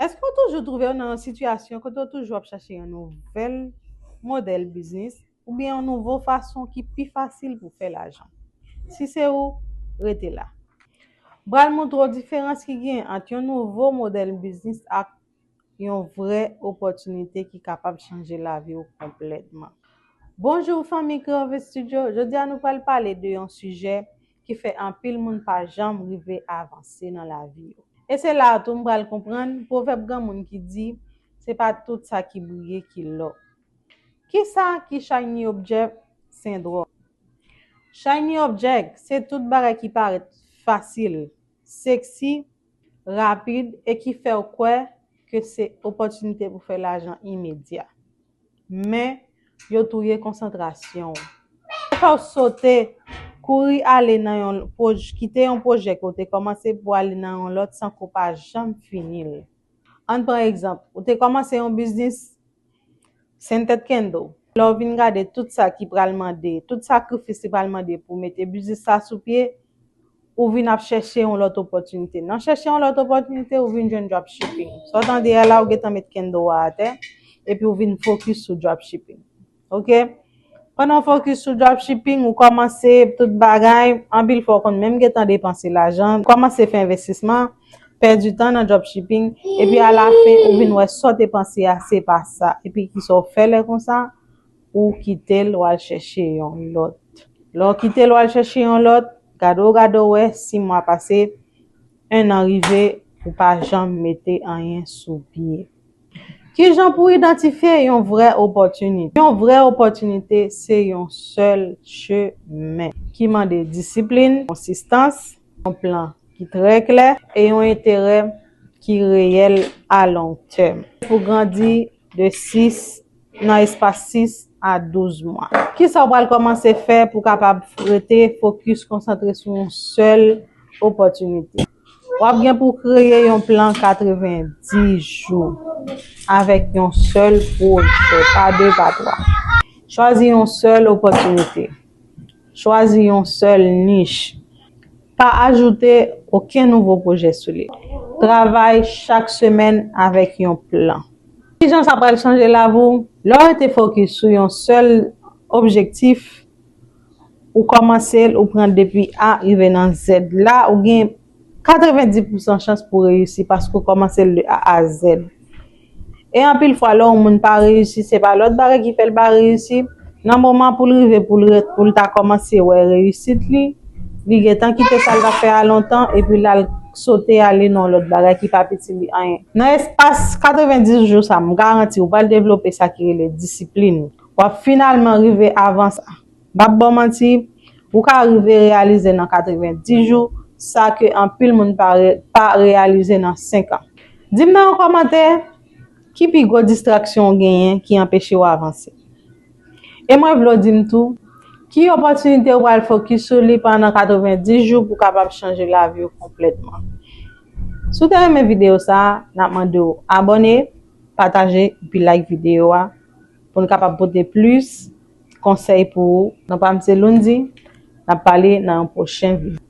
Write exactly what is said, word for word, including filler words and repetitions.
Èske w toujou twouve w nan yon sitiyasyon kote w toujou ap chache yon nouvèl modèl biznis oubyen yon nouvo fason ki pi fasil pou fè lajan? Si se ou, rete la. M pral montre w diferans ki gen ant yon nouvo modèl biznis ak yon vrè opòtinite ki kapab chanje lavi w konplètman. Bonjou fanmi Creole Studio, jodi a nou pral pale de yon sijè ki fè anpil moun pa janm rive avanse nan lavi yo. E se la a tou m pral konprann pwovèb granmoun ki di, se pa tout sa ki briye ki lò. Kisa ki shiny object syndrome? Shiny object se tout bagay ki parèt fasil, seksi, rapid e ki fè w kwè ke se opòtinite pou fè lajan imedya. Men, yo touye konsantrasyon w. Yo fè w sote, kouri ale nan yon pwoj-, kite yon pwoje ke w te kòmanse pou ale nan yon lòt san ke w pa janm fini l. Ann pran egzanp, ou te kòmanse yon biznis, Sentèt Kendo. Lè w vin gade tout sa ki pral mande, tout sakrifis li pral mande pou w mete biznis sa sou pye, ou vin ap chèche yon lòt opòtinite. Nan chèche yon lòt opòtinite, ou vin jwenn dropshipping. Sa w tande a la, ou gentan met kendo a atè, epi ou vin fokis sou dropshipping. Oke? Pandan w fokis sou dropshipping, ou kòmanse tout bagay, anpil fwa w konn menm gentan depanse lajan, kòmanse fè envestisman, pèdi tan nan dropshipping, epi alafen, ou vin wè sa w te panse a, se pa sa. Epi kisa w fè lè konsa? Ou kite l, w al chèche yon lòt. Lè w kite l, w al chèche yon lòt, gade w, gade w, wè, sis mwa pase, en an rive, ou pa janm mete anyen sou pye. Kijan pou idantifye yon vrè opòtinite? Yon vrè opòtinite se yon sèl chemen ki mande disiplin, konsistans, yon plan ki trè klè e yon enterè ki reyèl a long tèm. Pou grandi de sis, nan espas sis a douz mwa. Kisa w pral kòmanse fè pou w kapab rete fokis, konsantre sou yon sèl opòtinite? W ap gen pou w kreye yon plan katrevenndis jou avèk yon sèl pwojè, pa de, pa twa. Chwazi yon sèl opòtinite. Chwazi yon sèl nich. Pa ajoute okenn nouvo pwojè sou li. Travay chak semèn avèk yon plan. Kijan sa pral chanje lavi w? Lè w rete fokis sou yon sèl objektif, ou kòmanse l, ou pran depi A rive nan Z. La, ou gen katrevenndis pousan chans pou w reyisi paske w kòmanse l de A a Z. E anpil fwa, lè yon moun pa reyisi, se pa lòt bagay ki fè l pa reyisi. Nan moman pou l rive, pou l ret, pou l ta kòmanse wè reyisit li, li gentan kite sa l t ap fè a lontan, epi l al sote ale nan lòt bagay ki pa p itil li anyen. Nan espas katrevenndis jou sa, m garanti w pral devlope sa ki rele disiplin. W ap finalman rive avan sa. M p ap ba w manti, ou ka rive reyalize nan katrevenndis jou sa ke anpil moun pa re-, pa reyalize nan senk an. Di m nan yon kòmantè, ki pi gwo distraksyon w genyen ki anpeche w avanse? E mwen vle w di m tou, ki opòtinite w pral fokis sou li pandan katrevenndis jou pou w kapab chanje lavi w konplètman? Si w te renmen videyo sa a, n ap mande w abòne, pataje, epi like videyo a pou n kapab pote plis konsèy pou ou. Non pa m se Lundy, n ap pale nan yon pwochen videyo.